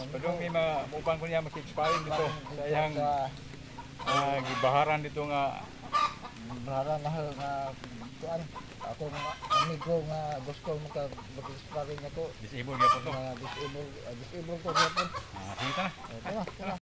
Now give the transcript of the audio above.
Padung may mga muuban ko niya makig-sparring dito sa iyang Sa gibaharan dito nga. Bahara na nga kuan ako nga amigo nga gusto maka mag-sparring ako. Disabled gyapon to. Nga disabled, disabled ko gyapon. Ah, sige, tara. Oh, tara, tara.